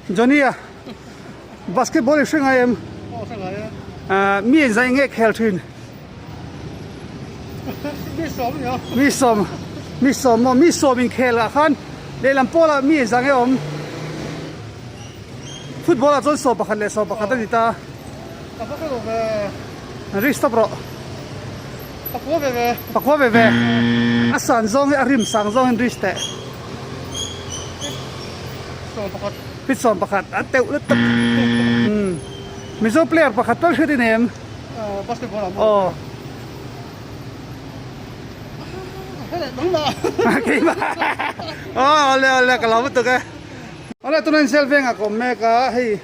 Johnny a basketball i hre ngai em? Aw hre ngai e. Ah mi in zai nge khel thin? Mi sawm nia. Mi sawm mi sawm maw mi sawm in khel ah khan lehlam pawl ah mi in zang e awm. Football ah chuan 11 leh 11 a ni ta. Ka va hre lo ve. Ri stop rawh. Pakua ve ve. Pakua ve ve. A san zawng hi a rim sang zawng in ri teh. 11. Fit 11 a teuh lutuk. Umm Mizo player pakhat tal hriat i nei em? Basketball ah maw? Aw. Keimah. Aw awle awle ka lo lutuk e. Awle tunah in self vengah ka awm mek a hei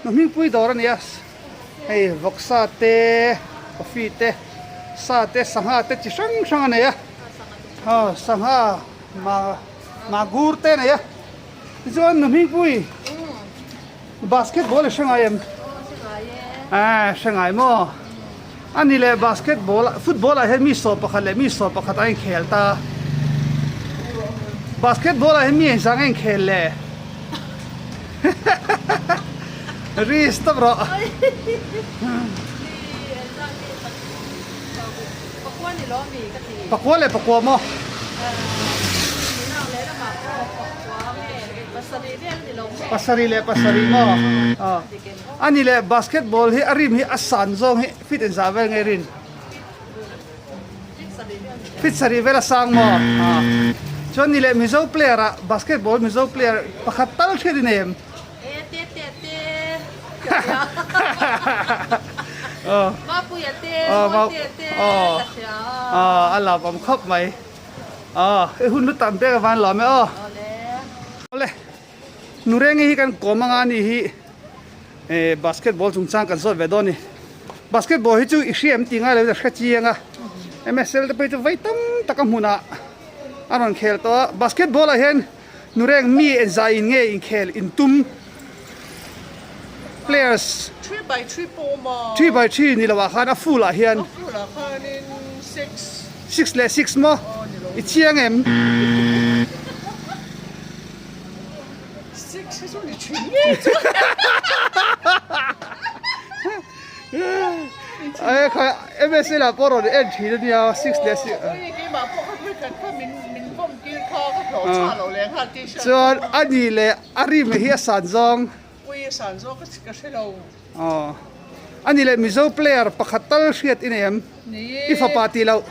nu hmingpui dawr a ni a hei vawksa te coffee te sa te sangha te chi hrang hrang a nei a aw sangha ma magur te a nei a tichuan nu hmingpui basketball i hre ngai em eh hre ngai maw a ni leh basketball football ah hian mi 11 leh mi 11 a inkhel ta basketball ah hian mi engzah nge inkhel le ri stop rawh pakua leh pakua maw. Pasarih leh pasarih maw? Aw. A ni leh basketball hi a rim hi a san zawng hi fit engzah vel nge rin? Fit sarih vel a sang maw? Aw. Chuan ni leh Mizo player ah basketball Mizo player pakhat tal hriat i nei em? Aw. Aw. Aw a lawm awm khawp mai. Aw i hun lu tam pek avan lawm e aw. Awle Nurengi hi kan kawm anga ani hi eh basketball chungchang kan zawt ve dawn a ni. Basketball hi chu i hria em tih ngai lo in a hre chiang a MSL te pawh hi chu vai tam tak a hmunah a rawn khel tawh a basketball ah hian Nureng mi engzah in nge inkhel in tum players 3 by 3 pawh awm a. 3 by 3 ni lo ah khan a full ah hian A full ah khanin 6. 6 leh 6 maw? Aw ni lo. I chiang em? 6 hi chu ni thin ngei chu. Ai kha MSL ah pawh rawn en thin a nia 6 leh 6. Ui keimah pawh kha hmui khat kha min min vawm tir kha ka hlawh chhuah loh leh nghal t-shirt. Chuan a ni leh a rim hi a san zawng. Ui a san zawng ka hre lo. Aw a ni leh Mizo player pakhat tal hriat i nei em? Ni. I fapa tih loh.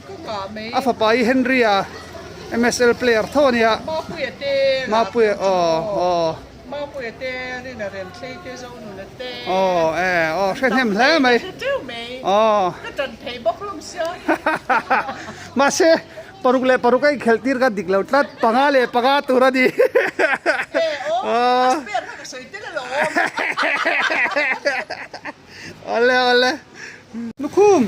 Ka ngah mai. A fapa hi Henry a MSL player tho a nia. Mapuia te. Mapuia aw aw. Mapuia te, Rina Remthlei te, Zonuna te. Aw e, aw hre hnem hle mai. Hre teuh mai. Aw. Ka tan thei bawk hlawm sia. Mahse, paruk leh paruk a inkhelh tir kha dik lo tlat, panga leh panga tur a ni. E aw, a spare kha ka sawi tel alawm. Awle awle. Lukhum.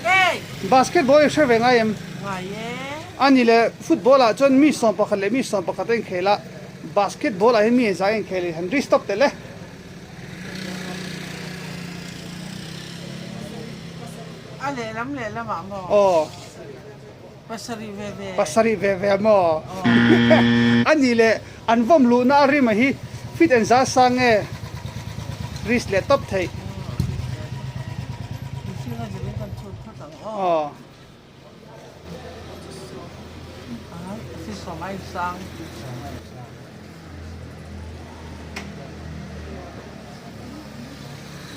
Hey. Basketball i hre ve ngai em? Ngai e. Ani leh football ah chuan mi 11 leh mi 11 a inkhel a, basketball ah hian mi engzah a inkhel i han ri stop tel e. A lehlam lehlam ah maw? Aw. Pasarih ve ve. Pasarih ve ve maw? Ani leh an vawm luhna a rim a hi fit engzah sang nge risk leh tawp theih. Aw.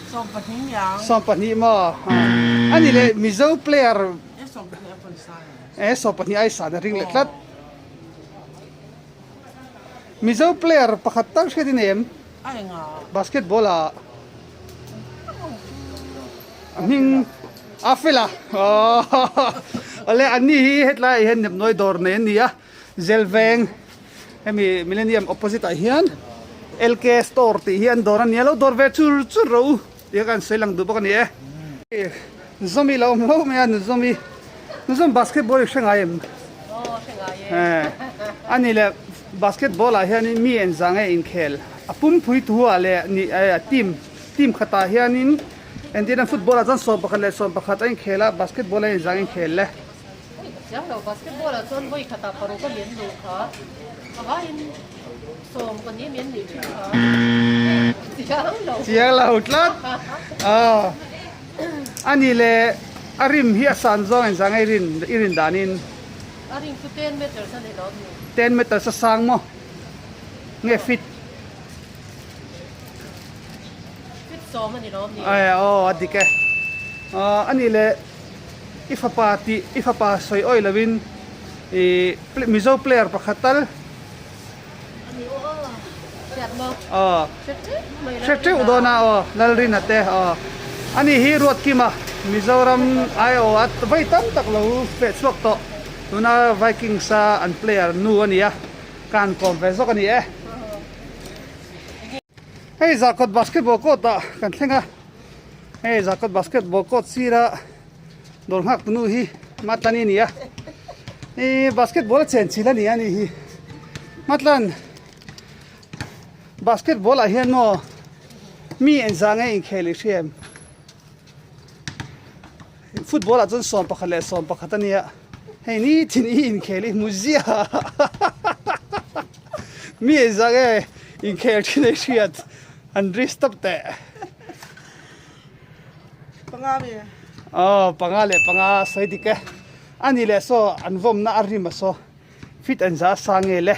12 maw? Ani leh Mizo player E 12 ai san a ring leh tlat. Mizo player pakhat tal hriat i nei em? Basketball ah a hming a fel a awle an ni hi hetlai ah hian nepnawi dawr nei an ni a Zelveng hemi Millennium opposite ah hian LK store tih hi an dawr a ni a lo dawr ve chur chur ro u tih kha kan sawi lang duh bawk a ni e. Zomi lo awm hlauh mai a Nuzomi Nuzom basketball i hre ngai em? A ni le basketball ah hianin mi engzah nge inkhel a pumpui thu ah leh ni team team khatah hianin engtin a football ah chuan 11 leh 11 a inkhel a basketball ah engzah nge inkhel le? Chiang lo, basketball ah chuan vawi khatah paruk a min luh kha a vaiin sawm pahnih min nih thin kha. Chiang lo. Chiang lo tlat. Aw. Ani le a rim hi a san zawng engzah nge i rin i rin danin? A rim chu ten meters a ni lo mi. Ten meters a sang maw? Nge fit? Fit sawm a ni lo mi. Ae aw a dik e. Aw ani le i fapa tih i fapa sawi awih lovin i Mizo player pakhat tal. Ani aw aw hriat maw? Aw Hre teuh mai hre teuh dawn a aw Lalrina te aw ani hi Ruatkima Mizoram aiawh a vawi tam tak lo feh chhuak tawh tuna Vikings a an player nu a ni a ka han kawm ve zawk a ni e. Hei Zarkawt basketball court ah kan thleng a hei Zarkawt basketball court sira dawr nghak tunu hi Matlani a ni a ih basketball a chen chilh a ni a ni hi Matlan basketball ah hian maw mi engzah nge inkhel i hria em football ah chuan 11 leh 11 a nia hei nitin i inkhel i hmu ziah mi engzah nge inkhel thin a i hriat an ri stop teh. Panga mi. Aw panga leh panga sawi dik e. Ani leh saw an vawmna a rim a saw fit an za sa nge le.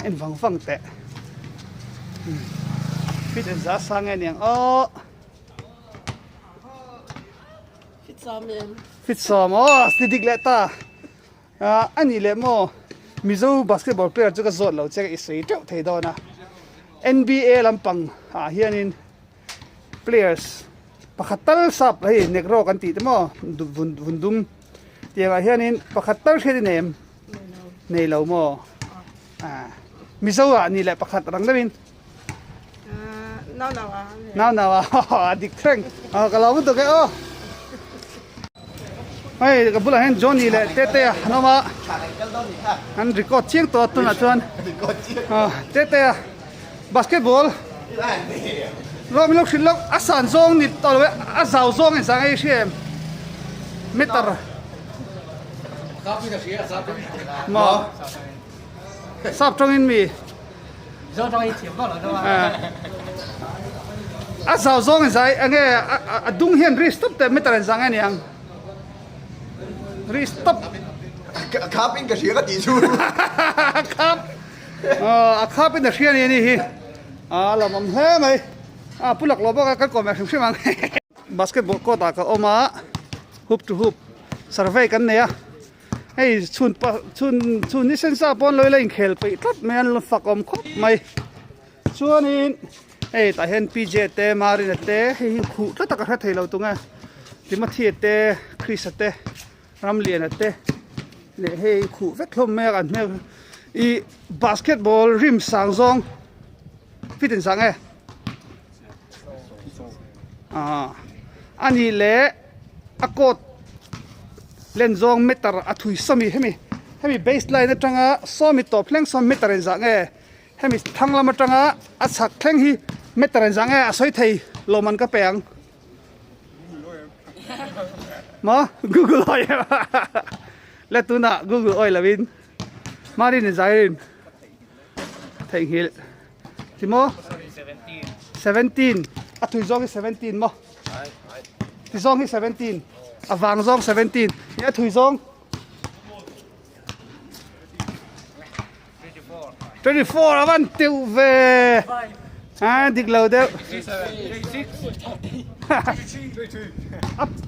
En vang vang teh. Fit an za sa nge niang aw. Fit sawm em. Fit sawm aw si dik leh ta. Ani leh maw Mizo basketball player chu ka zawt lo che i sawi teuh thei dawn a. NBA lampang ah hianin players pakhat tal sap hei negro kan tih te maw vun vun dum tiang ah hianin pakhat tal hriat i nei em nei lo maw ah mizo ah ni leh pakhat rang deuhin nau nau a nau nau a a dik thleng a ka lo lutuk e aw hei ka bulah hian Johnny leh Tetea an awm a an record chiang tawh a tunah chuan Tetea Basketball Rawh min lo hrilh loh a san zawng ni tawh lo e a zau zawng in sang ei hria em meter maw sap tawngin mi a zau zawng in zai enge a dung hian ri stop teh meter in zang e niang ri stop khap in ka hria ka tih chu khap A khap in a hria ni a ni hi a lawmawm hle mai a pu lak lo bawk a kan kawm leh hrim hrim ang basketball court ah ka awm a hoop to hoop survey kan nei a hei chhun pa chhun chhun ni sen sa pawn lo ila inkhel peih tlat mai an la fak awm khawp mai chuanin hei tah hian PJ te Marina te hei hi khuh tlat a ka hre thei lo tung e Timothy te Christ-a te. Ramliana te leh hei khuh vek hlawm mai a kan hmel ih basketball rim sang zawng fit in sang e ah ani leh a court len zawng meter a thui sawmi hemi hemi base line atanga sawmi tawp thleng sawm meter in zah nge hemi thlang lam atanga a chhak thleng hi meter in zah nge a sawi thei lawmman ka pe ang. Maw Google oi le tunah Google oi lovin Marin in zairin theihnghilh ti maw 17 a thui zawng hi 17 maw ti zawng hi 17 a vang zawng 17 ni a thui zawng 24 a van teuh ve a dik lo deuh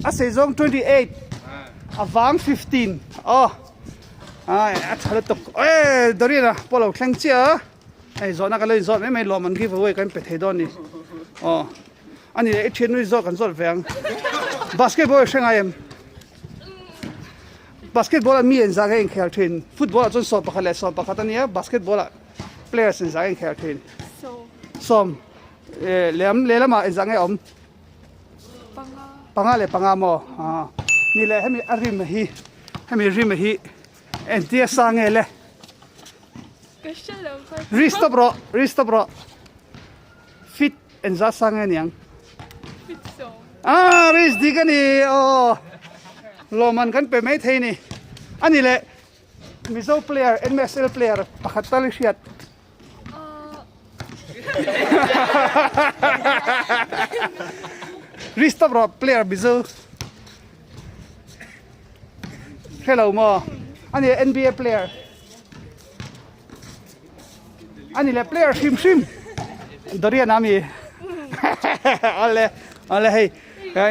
a sei zawng 28 a vang 15 aw ai a tha lutuk e Dorian a pawh lo thleng chiah a hei zawhna ka lo inzawt mai mai lawm an give away kan pe thei dawn ni aw ani leh i thian nui zawk kan zawt ve ang basketball i hre ngai em Basketball ah mi engzah nge inkhel thin? Football ah chuan 11 leh 11 a nia, basketball ah players engzah nge inkhel thin? Sawm. Eh lehlam lehlamah engzah nge awm? Panga. Panga leh panga maw? Ah. Ni leh hemi a rim hi hemi rim hi engtia sa nge le? Ka hre lo kha. Ri stop rawh, ri stop rawh. Fit engzah sa nge niang? Fit sawm. Ah, ri dik a ni aw. Lawmman kan pe mai thei ni. Ani leh Mizo player MSL player pakhat tal i hriat. Restop rawh player Mizo. Hrelo maw? Ani NBA player. Ani le player hrim hrim. Dorian ami. Ale ale hei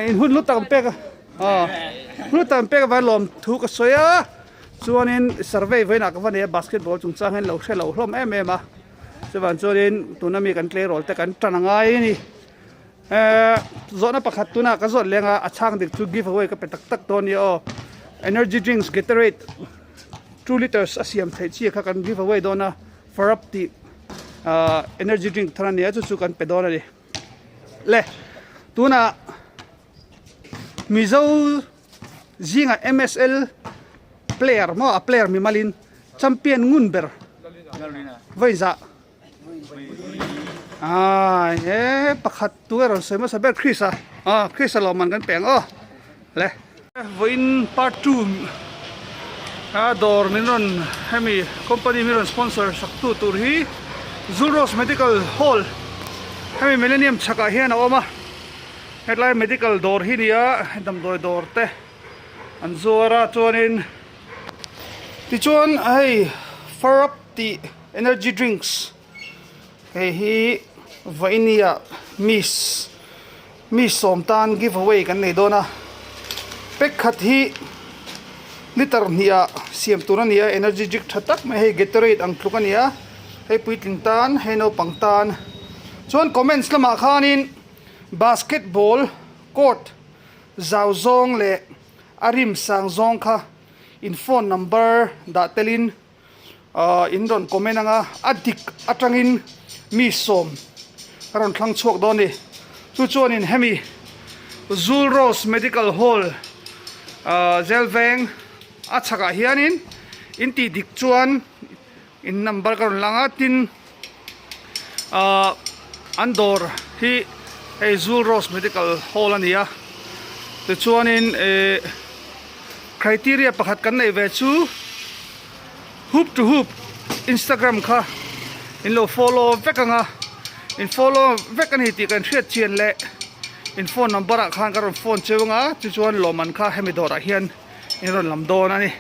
in hun lu tak pek a. Hun lu tak pek vai lawm thu ka sawi a. Chuanin survey vawiinah ka va nei a basketball chungchang hian lo hre lo hlawm em em a. Chuvang chuanin tuna mi kan tleirawl te kan tan a ngai a ni. Ehh zawhna pakhat tuna ka zawt leng a a chhang dik chu give away ka pe tak tak dawn nia aw. Energy drinks Gatorade 2 liters a siam theih chi kha kan give away dawn a Farap tih ahh energy drink thar a nia chu chu kan pe dawn a ni. Le tunah Mizo Zingah MSL player maw a player mimalin champion ngun ber vawiza ah he pakhat tu erawh sawi hmasa ber Chris a ah Chris a lawmman kan pe ang aw le. Vawiin part 2 a dawr min rawn hemi company min rawn sponsor sak tu tur hi Zulrose Medical Hall hemi Millennium chhakah hian a awm a. Hetlai medical dawr hi nia damdawi dawr te an zuar a chuanin tichuan hei farap tih energy drinks hei hi vawinia miss mi sawm tan give away kan nei dawn a pack khat hi liter hnih ah siam tur a ni a energy drink tha tak mai hei gatorade ang tluk a ni a hei puitling tan hei naupang tan chuan comments lamah khanin. Basketball court zau zawng leh a rim sang zawng kha in phone number dah telin ahh in rawn comment anga a dik atangin mi sawm a rawn thlang chhuak dawn a ni. Chu chuanin hemi Zulrose Medical Hall ahh Zelveng a chhakah hianin in tih dik chuan In number ka rawn lang a tin ahh an dawr hi hei Zulrose Medical Hall a ni a tichuanin ehh criteria pakhat kan neih ve chu hoop to hoop instagram kha in lo follow vek ang a in follow vek a ni tih kan hriat chian leh in phone number ah khan ka rawn phone cheu ang a tichuan lawmman kha hemi dawrah hian in rawn lam dawn a ni.